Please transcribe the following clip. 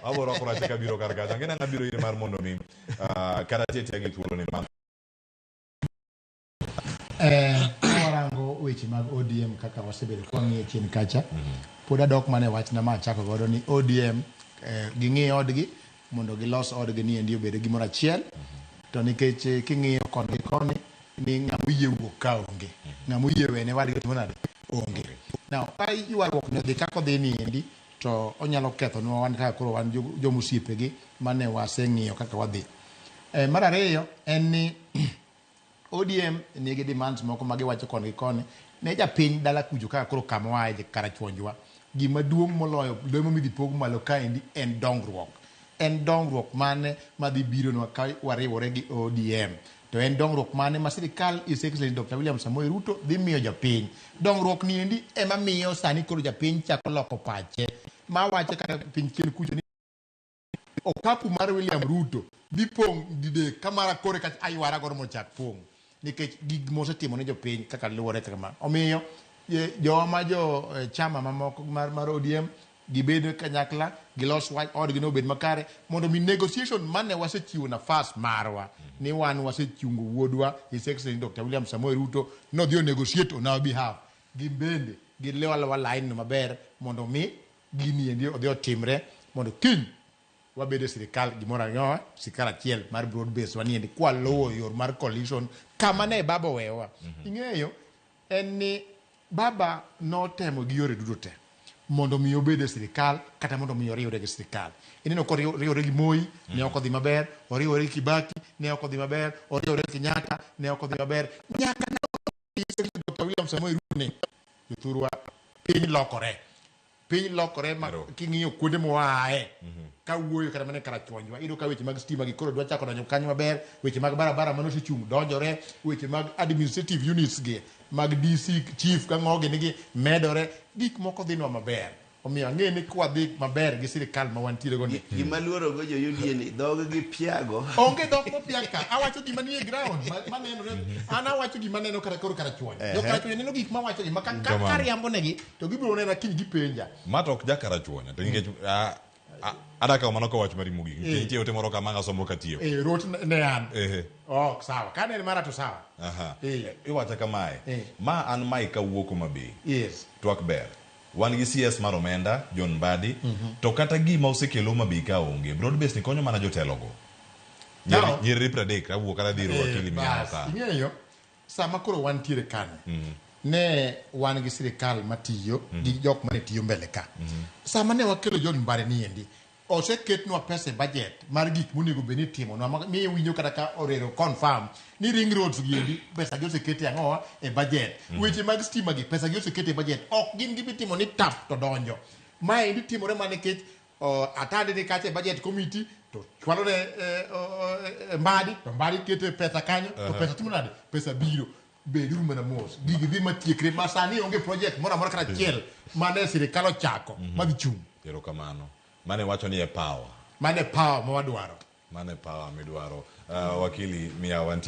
Wabiro rwako rache kabiro kar kacha. Ang'e nang'a biro ire mar mondo mi kata tieti gi thuolo ni mar Ka warango weche mag ODM kaka wasebedo ka wang'iyo chien kacha, pod adok mana e wachna ma achako godo ni ODM ging'i odgi mondo gilos odgi ni endi obed gimoro achiel. To nikech king'iyo koni gi koni ni ng'ama oyie wuok ka onge, ng'ama oyie wene wadgi otimo nade? Onge. Now ka ywaruok ni odhi kaka odhi ni endi to onyalo kethonwa wan kaka koro wan joma osiepegi mane waseng'iyo kaka wadhi. Mar ariyo en ni ODM nigi demands moko ma giwacho koni gi koni ne japiny dala kucho kaka koro kama waaye Karachuonjwa. Gima duong' moloyo lemo midhi pog malo kaendi en dongruok. En dongruok mane madhi bironwa ka wariwore gi ODM? To en dongruok mane ma sirikal His Excellency Dr. William Samoei Ruto dhi miyo japiny? Dongruok ni endi ema miyo sani koro japiny chako loko pache. Ma wacho kata piny chien kucho ni okapu mar William Ruto dhi pong' didek ka mara kore ka aywara godo mochak pong' nikech gik mosetimo ne jopiny kaka luwore kaka ma. Omiyo jowa ma jo chama mamoko mar ODM gibed kanyakla gilos wach odgi no obed makare mondo mi negotiation mane wasechiwo nafas marwa ni wan wasechungo wuodwa His Excellency Dr. William Samoei Ruto nodhi o negotiate on our behalf. Gin bende gilew alewa line no maber mondo mi gini endi odhi otimre mondo kiny wabed e sirikal gimoro ang'owa sirikal achiel mar broad base waniendi kwaluwo yor mar coalition kama ne baba oweyowa. Ing'eyo en ni baba notemo gi yore duto te mondo mi obed e sirikal kata mondo mi oriwre gi sirikal. Ineno koriwore gi Moi ne ok odhi maber, oriwore gi Kibaki ne ok odhi maber, oriwore gi Kenyatta ne ok odhi maber, nyaka ne Dr. William Samoei Ruto ni jothurwa piny lokore. Piny lokore ma king'iyo kuonde mwaaye ka wuoyo kata mana e Karachuonjwa iyudo ka weche mag stima gi koro dwa chako donjo kanyo maber, weche mag barabara mane osechung' donjore, weche mag administrative units gi mag DC chief ka ng'o gini gi medore, gik moko dhinwa maber. Omiyo ang'e ni kwadhi maber gi sirikal ma wantiere go ni. Gima luoro go jo UDA ni dhog gi piago. Onge dhok mopiag ka. Awacho gima nie ground ma nenore. An awacho gima neno kata koro Karachuonyo. Jo Karachuonyo neno gik mawacho gi ma ka kariambo negi to gibiro nena kiny gipenja. Ma to ok ja Karachuonyo to nikech ada kawo mano ka wach mari mogik. Nikech nitie ote moro kama asomo katieko. Eh, rot ne an. Ok, sawa. Ka ne en mara to sawa. Aha. Iwacho kamae. Ma an Mike awuok Homa Bay. Yes. Twak ber. Wan gi CS mar omenda, John Mbadi, to kata gima osekelo Homa Bay ka onge. Broad base ni konyo mana jotelo go. Now, Nyiriri 30 awuok kata dhi ir wakili miyawo bas, ka. ing'eyo sama koro wantiere kani ne wan gi sirikal matiyo gi jok mane tiyo mbele ka. Sama ne wakelo John Mbadi ni endi, oseketnwa pesa e budget mar gik monego bed ni itimonwa ma miyo winjo kata ka orero confirm ni ring roads gi endi pesa gi oseket e ang'owa e budget. Weche mag stima gi pesa gi oseket e budget. Ok gin gima itimo ni tap to donjo. Ma endi timore mana nikech Atandi ni kacha e budget committee to chwalo ne Mbadi to Mbadi keto e pesa kanyo to pesa timo nade? Pesa biro. Beduru mana mos. Gigi dhi matiekre ma sani onge project moro amora kata achiel mane sirikal ochako madhi chung'. Erokamano. Mane wacho ni e power. Mane power ma wadwaro. Mane power midwaro. Wakili miya wantie.